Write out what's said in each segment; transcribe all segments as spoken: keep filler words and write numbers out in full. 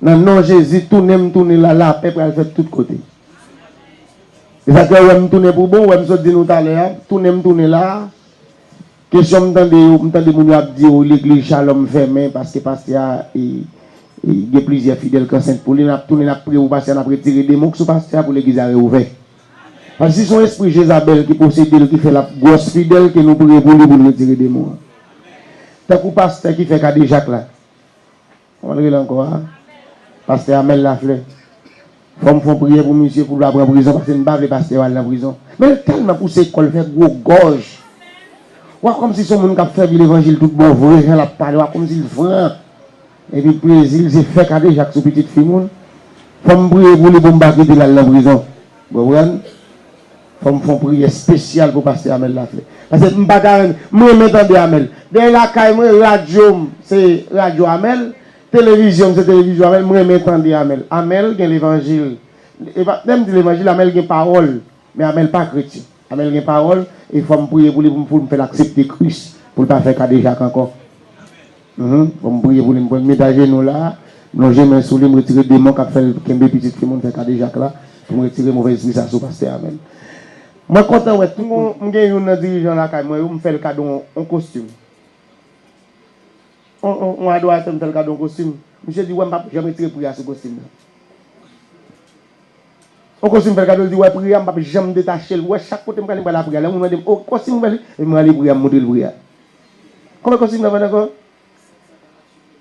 Nan non Jezi, tounen m tounen la, lapè pral fèt tout kote. E sa k fè w wè m tounen pou bon, w wè m sot di nou talè a, tounen m tounen la. Kesyon m tande yo, m tande moun yo ap di yo legliz Shalom fèmen paske pastè a e, e, gen plizyè fidèl k ansent pou li, n ap tounen, n ap priye pou pastè a, n ap retire demon k sou pastè a pou legliz la reouvè. Paske si se yon espri Jezabèl ki posede l, ki fè l ap gwòs fidèl, ke nou priye pou li pou l retire demon an. Tankou pastè ki fè kadejak la. Kòman l rele ankò a? Pastè Amèl Laflè. Fò m fè yon priyè pou misye pou l pa pran prizon, paske m pa vle pastè yo al nan prizon. Men l tèlman pouse kò l, fè gwo gòj. W a kòmsi se yon moun k ap sèvi levanjil tout bon vre, jan l ap pale, w a kòmsi l fran. Epi plezi l se fè kadejak sou pitit fi moun. Fò m priye pou li pou m pa kite l al nan prizon. Ou konprann? Fò m fè yon priyè espesyal pou pastè Amèl Laflè. Paske m pa ka renmen, m renmen tande Amèl. Dèyè lakay mwen, radyo m, se radyo Amèl. Televizyon m, se televizyon Amèl. M renmen tande Amèl. Amèl gen levanjil. E pa, lè m di levanjil, Amèl gen pawòl. Men Amèl pa kretyen. Amèl gen pawòl. E fò m priye pou li, pou m, pou m fè l aksepte Kris. Pou l pa fè kadejak ankò. Mhm. Fò m priye pou li, m pran, m met ajenou la, m lonje men sou li, m retire demon k ap fè l kenbe pitit fi moun fè kadejak la, pou m retire movèzespri sa sou pastè a menm. Mwen kontan wè tout moun. M gen youn nan dirijan lakay mwen yo, m fè l kado yon, yon kostim. On, on, on adoratè, m fè l kado yon kostim. Misye di, wè, m p ap janm retire pri a sou kostim nan. On kostim m fè l kado, l di, wè, pri a, m p ap janm detache l. Wè, chak kote m prale, m prale a pri a. Lè moun mande m, o, kostim ou fè li? Epi m rale pri a, m montre l pri a. Konbyen kostim nan vann ankò?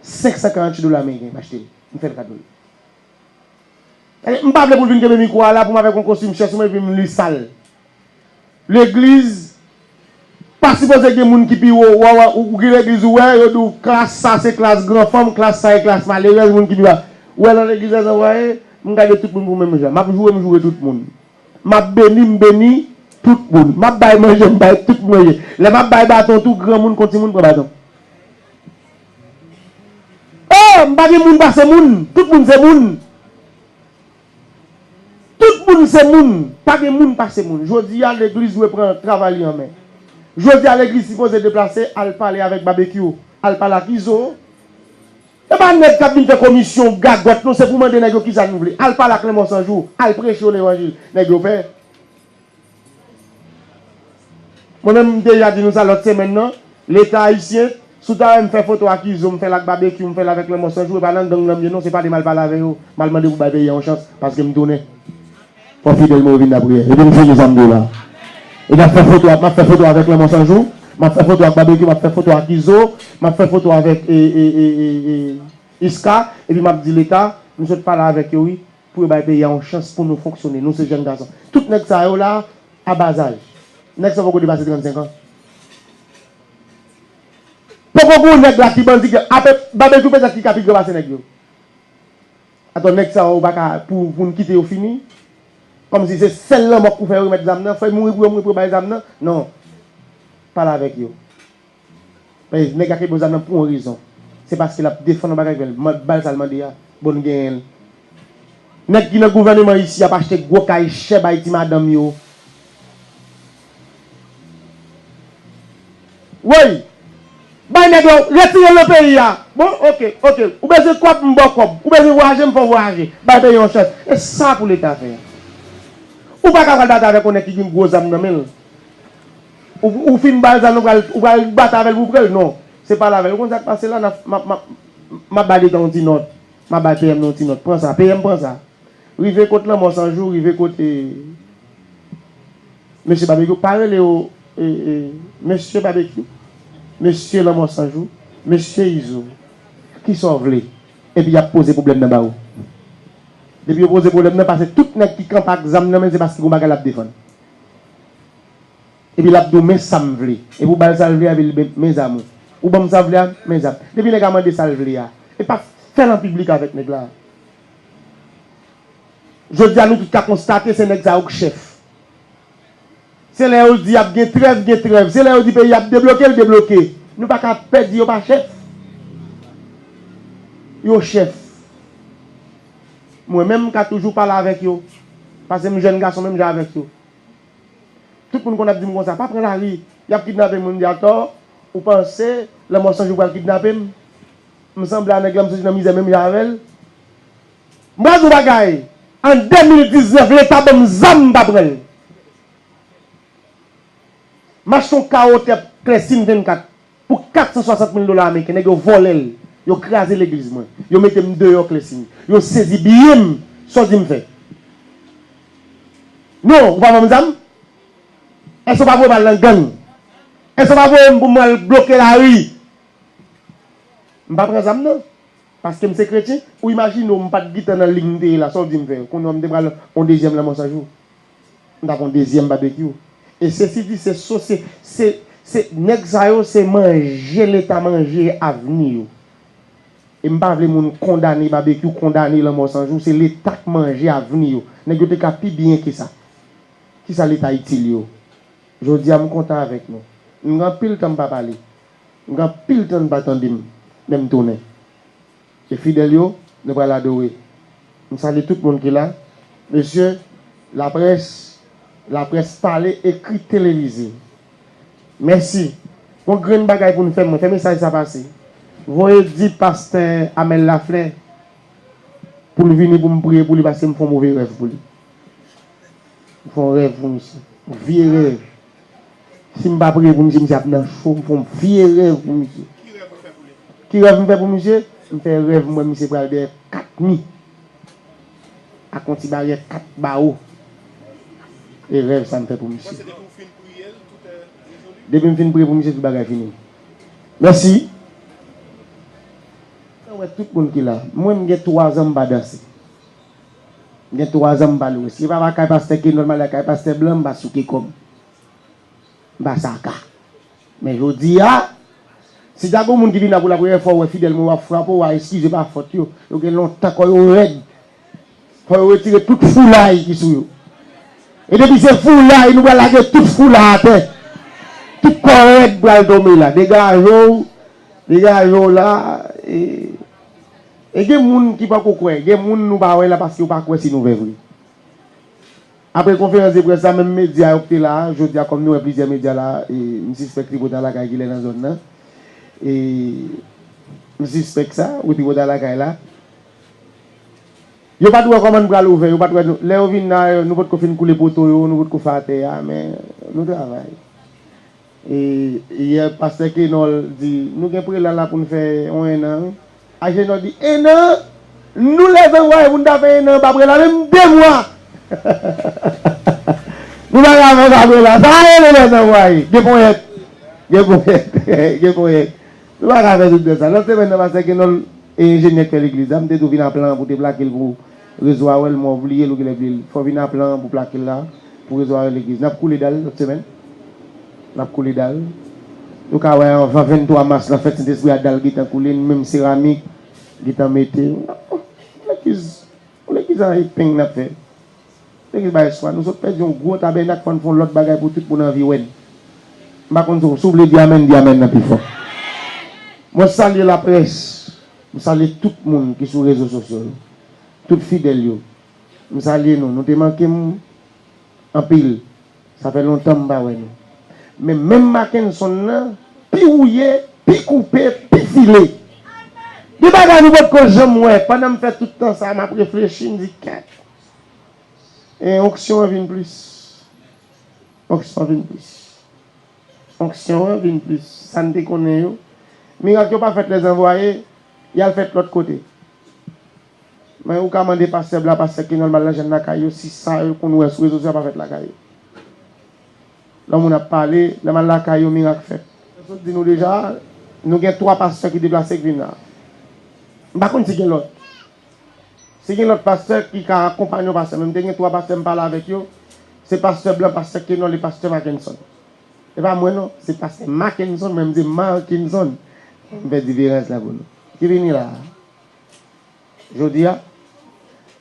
Senk san karanntuit dola ameriken m achte l. M fè l kado l. Tande, m pa vle pou l vin kenbe mikwo a la pou m avèk yon kostim chè sou mwen epi m li sal. Legliz pa sipoze gen moun ki pi wo. Ou, ou, ou gen legliz ou wè, yo di w klas sa se klas gran fanm, klas sa e klas malerèz, moun ki pi ba. Ou wè nan legliz la, zanvwaye, m gade tout moun pou menm jan. M ap joure, m joure tout moun. M ap beni, m beni tout moun. M ap bay manje, m bay tout moun manje. Lè m ap bay baton tou, granmoun kon timoun pran baton. Oh, m pa gen moun pase moun. Tout moun se moun. Tout moun se moun. Pa gen moun pase moun. Jodi a, legliz dwe pran travay li an men. Jodi a, legliz sipoze deplase, al pale avèk Babekyou. Al pale ak Izo. E pa nèg k ap vin fè komisyon gagòt, non, se pou mande nèg yo kisa nou vle. Al pale ak Lanmò San Jou, al preche yo levanjil. Nèg yo pè. Mwen menm, m te deja di nou sa lòt semèn nan, Leta ayisyen, si w ta wè m fè foto ak Izo, m fè l ak Babekyou, m fè l avèk Lanmò San Jou, e pa nan gang nan m ye non, se pa de m al pale avè yo, m al mande pou bay peyi a yon chans, paske m tounen. Fò fidèl mwen yo vin nan priyè. Epi m fini sa m di w la. E m ap fè foto, m ap fè foto avèk Lanmò San Jou, m ap fè foto ak Babekyou, m ap fè foto ak Izo, m ap fè foto avèk, e, e, e, e, e, Iska, epi m ap di Leta, m sot pale avèk yo wi, pou yo bay peyi a yon chans pou nou fonksyone. Nou se jèn gason. Tout nèg sa yo la, a ba zaj. Nèg sa poko depase trannsenk an. Poko gen yon nèg la ki bandi, ke apre Babekyou petèt ki ka pi gran pase nèg yo. Atò nèg sa yo, ou pa ka, pou, pou n kite yo fini? Kòmsi se sèl lanmò k pou fè yo remèt zam nan, fò yo mouri pou yo, mouri pou yo bay zam nan? Non. Pale avèk yo. Paske nèg la kenbe zam nan pou yon rezon. Se paske l ap defann yon bagay, men ba l sa l mande a. Bon, n genyen l. Nèg ki nan gouvèneman isi ap achte gwo kay chè bay ti madanm yo. Woy! Bay nèg yo, retire l nan peyi a. Bon, oke, oke. Ou bezwen kòb, m ba w kòb. Ou bezwen vwayaje, m fè w vwayaje. Bay peyi a yon chans. E sa pou Leta fè. Ou pa ka pral batay avèk yon nèg ki gen gwo zam nan men l. Ou, ou fin ba l zam nan, ou pral, ou pral batay avè l pou pran l? Non. Se pale avè l. Ou konn sa k pase la? N ap, m ap, m ap, m ap bay Leta yon ti nòt. M ap bay P M nan yon ti nòt. Pran sa. P M, pran sa. Rive kot Lanmò San Jou, rive kot, e, mesye Babekyou. Pa rele yo, e, e, mesye Babekyou, mesye Lanmò San Jou, mesye Izo. Kisa w vle? Epi y ap poze pwoblèm nan ba ou. Depi yo poze pwoblèm nan, paske tout nèg ki kanpe ak zam nan men l, se paske gen yon bagay l ap defann. Epi l ap di w, men sa m vle. Epi w ba l sa l vle a, epi l, men, men zam ou. Ou ban m sa w vle a, men zam. Depi nèg la mande sa l vle a, e pa fè l an piblik avèk nèg la. Jodi a, nou tout ka konstate, se nèg sa yo k chèf. Se lè yo di ap gen trèv, gen trèv. Se lè yo di peyi ap debloke, l debloke. Nou pa ka pè di yo pa chèf. Yo chèf. Mwen menm, m ka toujou pale avèk yo. Paske m jèn gason menm jan avèk yo. Tout moun konn ap di m konsa, pa pran lari, y ap kidnape moun, m di atò, ou panse Lanmò San Jou pral kidnape m? M sanble a nèg la, m soti nan mizè menm jan avè l. M pral di w bagay. An de mil diznèf, Leta ban m zam, m pa pran l. M achte yon kawo tè Clestin vennkat pou kat san swasant mil dola ameriken. Nèg yo vòlè l. Yo kraze legliz mwen. Yo mete m deyò Clestin. Yo sezi byen m. Sa w di m fè? Non, ou pa ban m zam? Èske w pa voye m al nan gang? Èske w pa voye m pou m al bloke lari? M pa pran zam, non. Paske m se kretyen, ou imajine w, m pa t gentan nan liy m te ye la, sa w di m fè? Kounye a m te pral yon dezyèm lanmò san jou. M t ap yon dezyèm babekyou. E sesi di, se sosye, se, se, nèg sa yo, se manje Leta manje avni yo. E m pa vle moun kondane babekyou, kondane lanmò san jou, se Leta k manje avni yo. Nèg yo te ka pi byen ke sa. Kisa Leta itil yo? Jodi a, m kontan avèk nou. M gen anpil tan m pa pale. M gen anpil tan n pa tande m, men m tounen. E fidèl yo, nou pral adore. M salye tout moun ki la. Mesye, laprès, laprès pale, ekri, televize. Mèsi. Gon grenn bagay pou n fè, mwen fè mesaj sa pase. Voye di pastè Amel Laflè pou l vini pou m priye pou li, paske m fè yon move rèv pou li. M fè yon rèv pou misye. Yon vye rèv. Si m pa priye pou misye, misye ap nan cho. M fè yon vye rèv pou misye. Ki rèv m fè pou misye? M fè rèv, m wè misye pral dèyè kat mi. Ak yon ti baryè kat bawo. E rèv sa m fè pou misye. Depi m fin priye pou misye, tout bagay fini. Mèsi. Mwen wè tout moun ki la. Mwen, m gen twa zan m pa danse. M gen twa zan m pa lwe. Si se pa kay pastè Kenòl m al, kay pastè Blan, m pa souke kò m. M pa saka. Men jodi a, si ta gon moun ki vin la pou lapremyè fwa, w wè fidèl mwen, w ap frape, w a eskize pa fòt yo. Yo gen lontan kò yo rèd. Fò yo retire tout foulay ki sou yo. E depi se foulay, nou pral lage tout foula atè. Tout kò rèd pral tonbe la. Degaje w, degaje w la. E, e gen moun ki poko kwè. Gen moun nou pa wè la paske yo pa kwè si nou vè vre. Apre konferans de près la, menm medya yo ki te la a, jodi a, kòm nou wè plizyè medya la, e, m sispèk tripotay lakay ki lè nan zòn nan. E, m sispèk sa, wi, tripotay lakay la. Yo pa t wè kòman n pral ouvè, yo pa t wè nou. Lè yo vin la, nou potko fin koule poto yo, nou potko fè atè a, men nou travay. E, yè, pastè Kenòl di, nou gen prela la pou n fè yon ennan, wi. Ajenò di, ennan? Nou lèzanvwaye pou n ta fè ennan, pa prela, menm de mwa! Nou pa ka fè sa, prela. Sa rele lèzanvwaye. Gen ponyèt. Gen ponyèt. Gen ponyèt. Nou pa ka fè tout de sa. Lòt semèn nan, pastè Kenòl e enjenyè k fè legliz la, m te di w vin a plan pou te plake l pou rezo a wè l, men w bliye l, ou genlè bliye l. Fò w vin a plan pou plake l la, pou rezo a wè legliz. N ap koule dal lòt semèn. N ap koule dal. Nou ka wè anvan venntwa mas lan fèt Sentespri a dal gentan koule, menm seramik gentan mete. Legliz, legliz a epeng n ap fè. Legliz bay espwa. Nou sot pèdi yon gwo tabènak, fò n fè yon lòt bagay pou tout moun anvi wè n. M pa konn si w, si w vle di amèn, di amèn nan pi fò. Mwen salye laprès. M salye tout moun ki sou rezo sosyo yo. Tout fidèl yo. M salye nou. Nou te manke m anpil. Sa fè lontan m pa wè nou. Men menm Mackenson nan, pi wouye, pi koupe, pi file. Gen bagay nou potko janm wè. Pandan m fè tout tan sa, m ap reflechi, m di, kèt. E onksyon an vin plis. Onksyon an vin plis. Onksyon an vin plis. Sa n te konnen yo. Mirak yo pa fèt lèzanvwaye, y al fèt lòt kote. Men ou ka mande pastè Blan, pastè Kenòl, m al nan jèn lakay yo, si sa yo konn wè sou rezo sosyo a pa fèt lakay yo. Lè moun ap pale, lè m al lakay yo, mirak fèt. Mwen sot di nou deja, nou gen twa pastè ki deplase k vin la. M pa konn si gen lòt. Si gen lòt pastè ki ka akonpanye yon pastè, men m te gen twa pastè m pale avèk yo, se pastè Blan, pastè Kenòl e pastè Mackenson. Se pa mwen non, se pastè Mackenson, mwen m se Markinson. M fè diferans la pou nou. Ki vini la a. Jodi a,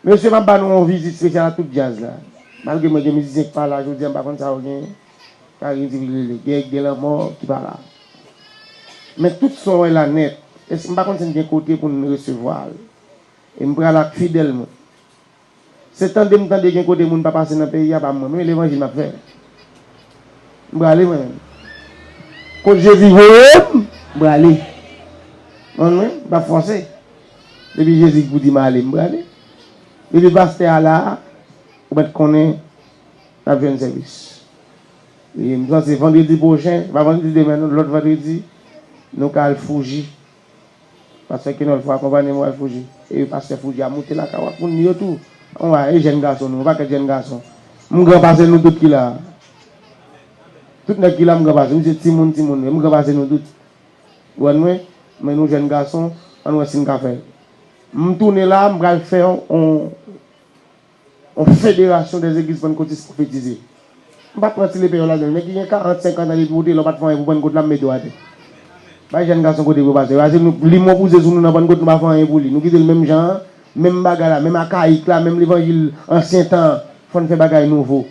mesye, m ap ba nou yon vizit espesyal a tout djaz la. Malgre mwen gen mizisyen ki pa la jodi a, m pa konn sa yo gen, sa gen difikilite, gen, gen lanmò ki pa la. Men tout sa w wè la nèt, èske m pa konn si n gen kote pou n resevwa l. E m pral ak fidèl mwen. Se tande m tande gen kote moun pa pase nan peyi a, pa mwen. Men levanjil m ap fè. M prale mwen menm. Kot Jezi voye m, m prale. Mwen, mwen, m p ap fòse. Depi Jezi pou di m ale, m prale. Depi pastè a la, ou mèt konnen n ap jwenn sèvis. E m panse vandredi pwochen, pa vandredi demen non, lòt vandredi, nou ka al Fouji. Pastè Kenòl fò akonpanye mwen al Fouji. E pastè Fouji a moute lakay w ak moun li yo tou. Anwa, e jèn gason nou, yon pakèt jèn gason. M gran pase nou tout ki la a. Tout nèg ki la, m gran pase. M se timoun, timoun. M gran pase nou tout. Ou konprann mwen? Men nou jèn gason, ann wè si n ka fè. M tounen la, m pral fè yon, yon, yon federasyon dè zegliz pannkotis pwofetize. M pa pran ti lepè yo ladan l, men ki gen karant, senkant an depi ou te la, ou pa t fè anyen pou Pannkot la, m mete w atè. Bay jèn gason kote pou yo pase. Pase nou, li mopouze sou nou nan Pannkot, nou pa fè anyen pou li. Nou kite l menm jan an, menm bagay la, menm akayik la, menm levanjil ansyen tan an. Fò n fè bagay nouvo.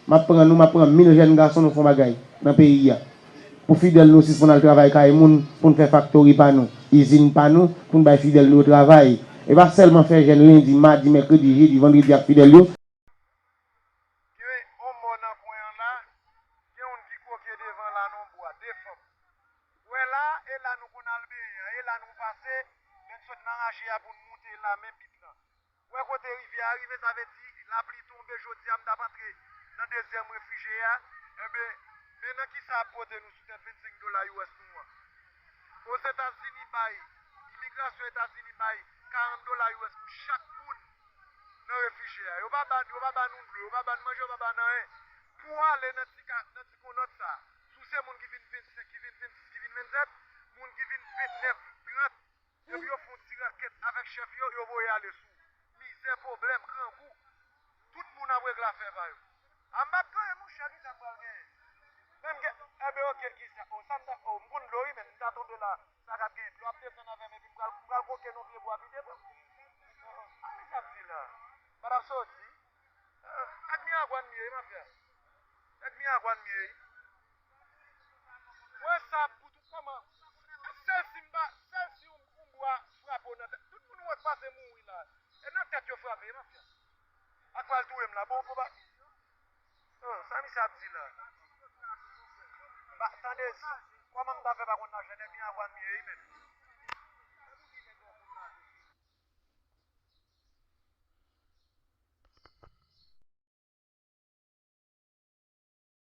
M ap pran nou, m ap pran mil jèn gason, nou fè yon bagay nan peyi a. Pou fidèl nou sispann al travay kay moun, pou n fè faktori pa nou, izin pa nou, pou n bay fidèl nou yo travay. E pa sèlman fè jèn lendi, madi, mèkredi, jedi, vandredi ak fidèl yo. Gen yon mò nan kwen an la, gen youn ki kwoke devan la nan bwa, de fanm. Ou wè la, e la nou konn al benyen an, e la nou pase, lè n sot nan raje a pou n moute la, men pit lan. Ou wè kote rivyè a rive, sa vle di lapli tonbe jodi a, m t ap antre nan dezyèm refijye a. Enben, men nan kisa ap pote nou sou tèt vennsenk dola U S nou an. Ozetazini bay, imigrasyon Etazini bay karant dola U S pou chak moun nan refijye a. Yo pa ba, yo pa ba nou dlo, yo pa ba n manje, yo pa ba n anyen. Pou w ale nan ti ka, nan ti konòt sa, si w se moun ki vin vennsenk, ki vin vennsis, ki vin vennsèt, moun ki vin vennèf, trant, epi yo fè yon ti rakèt avèk chèf yo, yo voye ale sou ou. Mizè, pwoblèm, grangou. Tout moun ap regle afè pa yo. A m p ap genyen, monchè, kisa k pral genyen? Menm gen, enben, oke, kisa? O, sa m ta, o, m konn dlo, wi, men m ta tonbe la, sa k ap genyen? Dlo ap desann avè m, epi m pral, m pral kwoke nan pye bwa pi devan. A, men sa m di la. Pa t ap soti. Ah, nèg Miragwàn m ye, wi, mafya. Nèg Miragwàn m ye, wi. Mwen sa pou tout kòman. Sèl si m pa, sèl si yon, yon bwa frape w nan tèt. Tout moun wè k pase mouri la. E nan tèt yo frape, mafya. Ak pral touye m la. Bon, bon, ba. Oh, sa misye ap di la? Ba, tande, kòman m ta fè pa konn lajè nèg Miragwàn m ye, wi, menm?